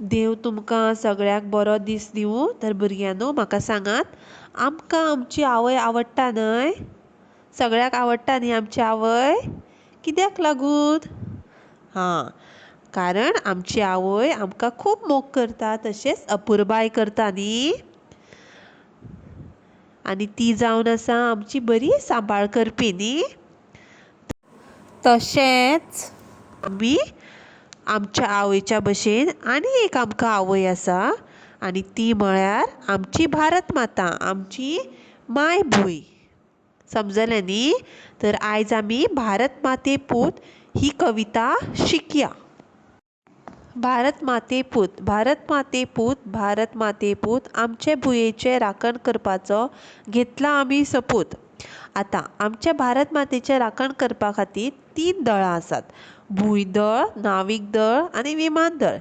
देव तुमकां सगळ्यांक बरो दीस दिवूं. तर भुरग्यांनो, म्हाका सांगात, आमकां आमची आवय आवडटा न्हय? सगळ्यांक आवडटा न्ही आमची आवय? कित्याक लागून? हां, कारण आमची आवय आमकां खूब मोग करता, तशेंच अपुरबाय करता न्ही. आनी ती जावन आसा आमची बरी सांबाळ करपी न्ही. तशेंच आमी आमच्या आवयच्या भशेन आनी एक आमकां आवय आसा आनी ती म्हळ्यार आमची भारत माता, आमची मायभूंय. समजलें न्ही? तर आयज आमी भारत माते पूत ही कविता शिकया. भारत माते पूत, भारत माते पूत, भारत माते पूत, आमचे भुंयेचें राखण करपाचो घेतला आमी सपूत. आतां आमच्या भारत मातेचें राखण करपा खातीर 3 दळां आसात. भूंय दळ, नावीक दळ आनी विमान दळ.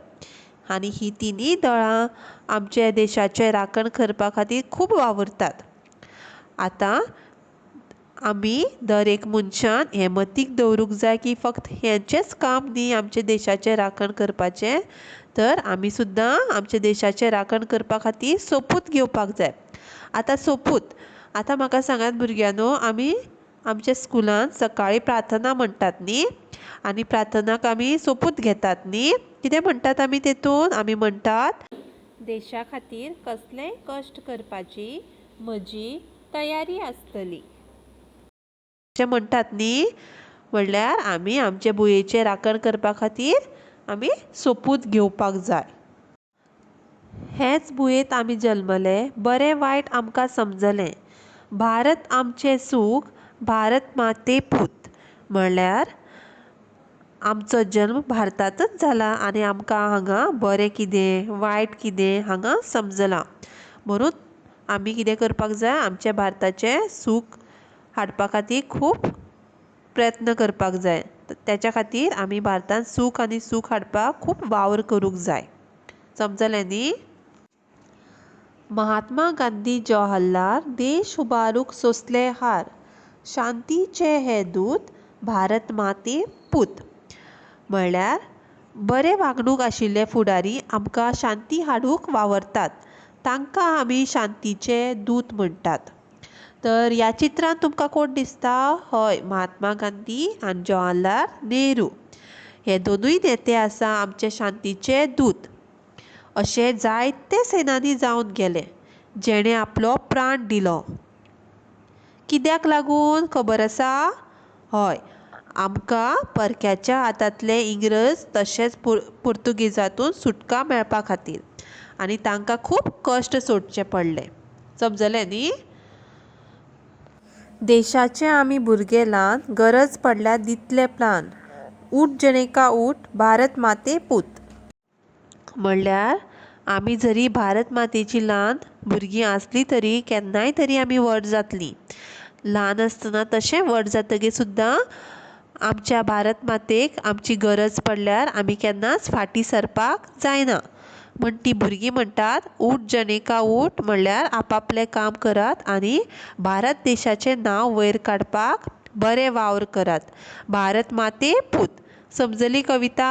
आनी ही तिनूय दळां आमच्या देशाचें राखण करपा खातीर खूब वावुरतात. आतां आमी दर एक मनशान हें मतीक दवरूंक जाय की फक्त हेंचेंच काम न्ही आमच्या देशाचें राखण करपाचें, तर आमी सुद्दां आमच्या देशाचें राखण करपा खातीर सोपूत घेवपाक जाय. आतां सोपूत, आतां म्हाका सांगात भुरग्यांनो, आमी आमच्या स्कुलान सकाळीं प्रार्थना म्हणटात न्ही, आनी प्रार्थनाक आमी सोपूत घेतात न्ही. कितें म्हणटात आमी तेतून? आमी म्हणटात, देशा खातीर कसलेय कश्ट करपाची म्हजी तयारी आसतली. अशें म्हणटात न्ही. म्हणल्यार आमी आमचे भुंयेचें राखण करपा खातीर आमी सोपूत घेवपाक जाय. हेच भुंयेंत आमी जल्मले, बरें वायट आमकां समजलें, भारत आमचें सूख, भारत माते पूत. म्हणल्यार आमचो जल्म भारतांतच जाला आनी आमकां हांगा बरें कितें वायट कितें हांगा समजलां. म्हणून आमी कितें करपाक जाय, आमच्या भारताचें सूख हाडपा खातीर खूब प्रयत्न करपाक जाय. तेच्या खातीर आमी भारतांत सूख आनी सूख हाडपाक खूब वावर करूंक जाय. समजलें न्ही? महात्मा गांधी जवाहरलाल देश उबारूंक सोंसले हार, शांतीचे हे दूत, भारत माते पूत. म्हणल्यार बरे वागणूक आशिल्ले फुडारी आमकां शांती हाडूंक वावरतात, तांकां आमी शांतीचे दूत म्हणटात. तर ह्या चित्रांत तुमकां कोण दिसता? हय, महात्मा गांधी आनी जवाहरलाल नेहरू हे दोनूय नेते आसा आमचे शांतीचे दूत. अशे जायते सेनानी जावन गेले जेणे आपलो प्राण दिलो. कित्याक लागून खबर आसा? हय, आमकां परक्याच्या हातांतले इंग्रज तशेंच पुर्तुगेजांतून सुटका मेळपा खातीर. आनी तांकां खूब कश्ट सोंसचे पडले. समजलें न्ही? देशाचे आमी भुरगे ल्हान, गरज पडल्यार दितले प्राण, उठ जनेका उठ, भारत माते पूत. म्हणल्यार आमी जरी भारत मातेची ल्हान भुरगीं आसलीं तरी केन्नाय तरी आमी व्हड जातलीं. ल्हान आसतना तशें व्हड जातकीर सुद्दां आमच्या भारत मातेक आमची गरज पडल्यार आमी केन्नाच फाटीं सरपाक जायना. म्हण ती भुरगीं म्हणटात, उठ जनेका उठ, म्हणल्यार आपआपलें काम करात आनी भारत देशाचें नांव वयर काडपाक बरें वावर करात. भारत माते पूत. समजली कविता?